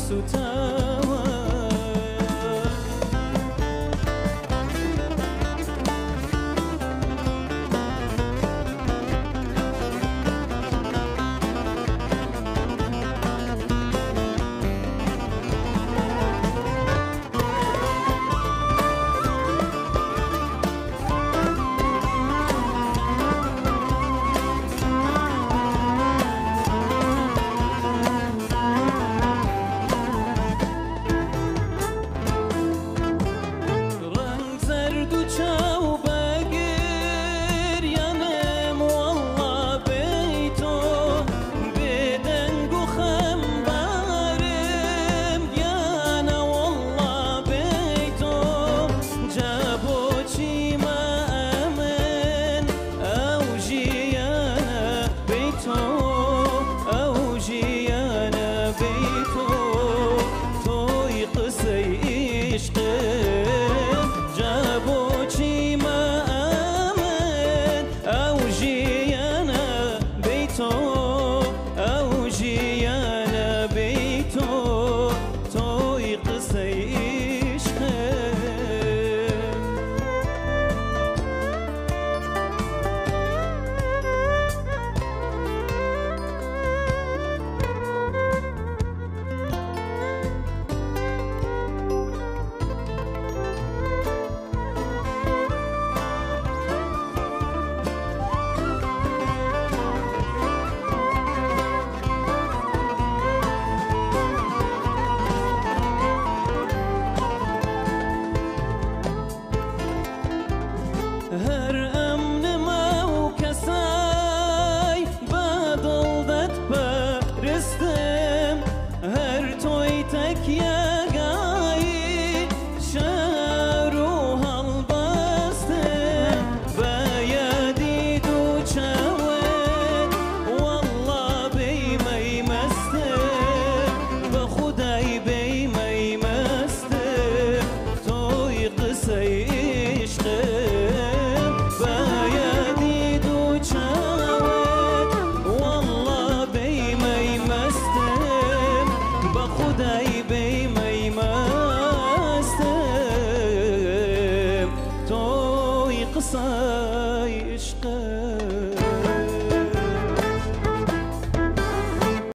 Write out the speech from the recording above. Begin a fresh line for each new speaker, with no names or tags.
سوتاوە. ڕەنگ زەرد و چاو بەگریانم وەڵڵا بێی تۆ، بێدەنگ و خەمبارم گیانە وەڵڵا بێی تۆ. جا بۆچی ما ئەمن ئەو ژیانە بێی تۆ، ئەو ژیانە بێی تۆ، تۆی قسەی عشقم. جا بۆچی ما ئەمن ئەو ژیانە بێی تۆ، ئەو ژیانە بێی تۆ، تۆی قسەی عشقم. هەر ئەم نما و کەسای بە دڵ دەتپەرستم، هەر تۆی تەکیەگای شار و هەڵبەستم. بە یادی دوو چاوت وەڵڵا بێی مەیمەستم، بە خودای بێی مەیمەستم، تۆی قسەی عشقم. بە یادی دوو چاوت وەڵڵا بێی مەیمەستم، بە خودای بێی مەیمەستم، تۆی قسەی عشقم.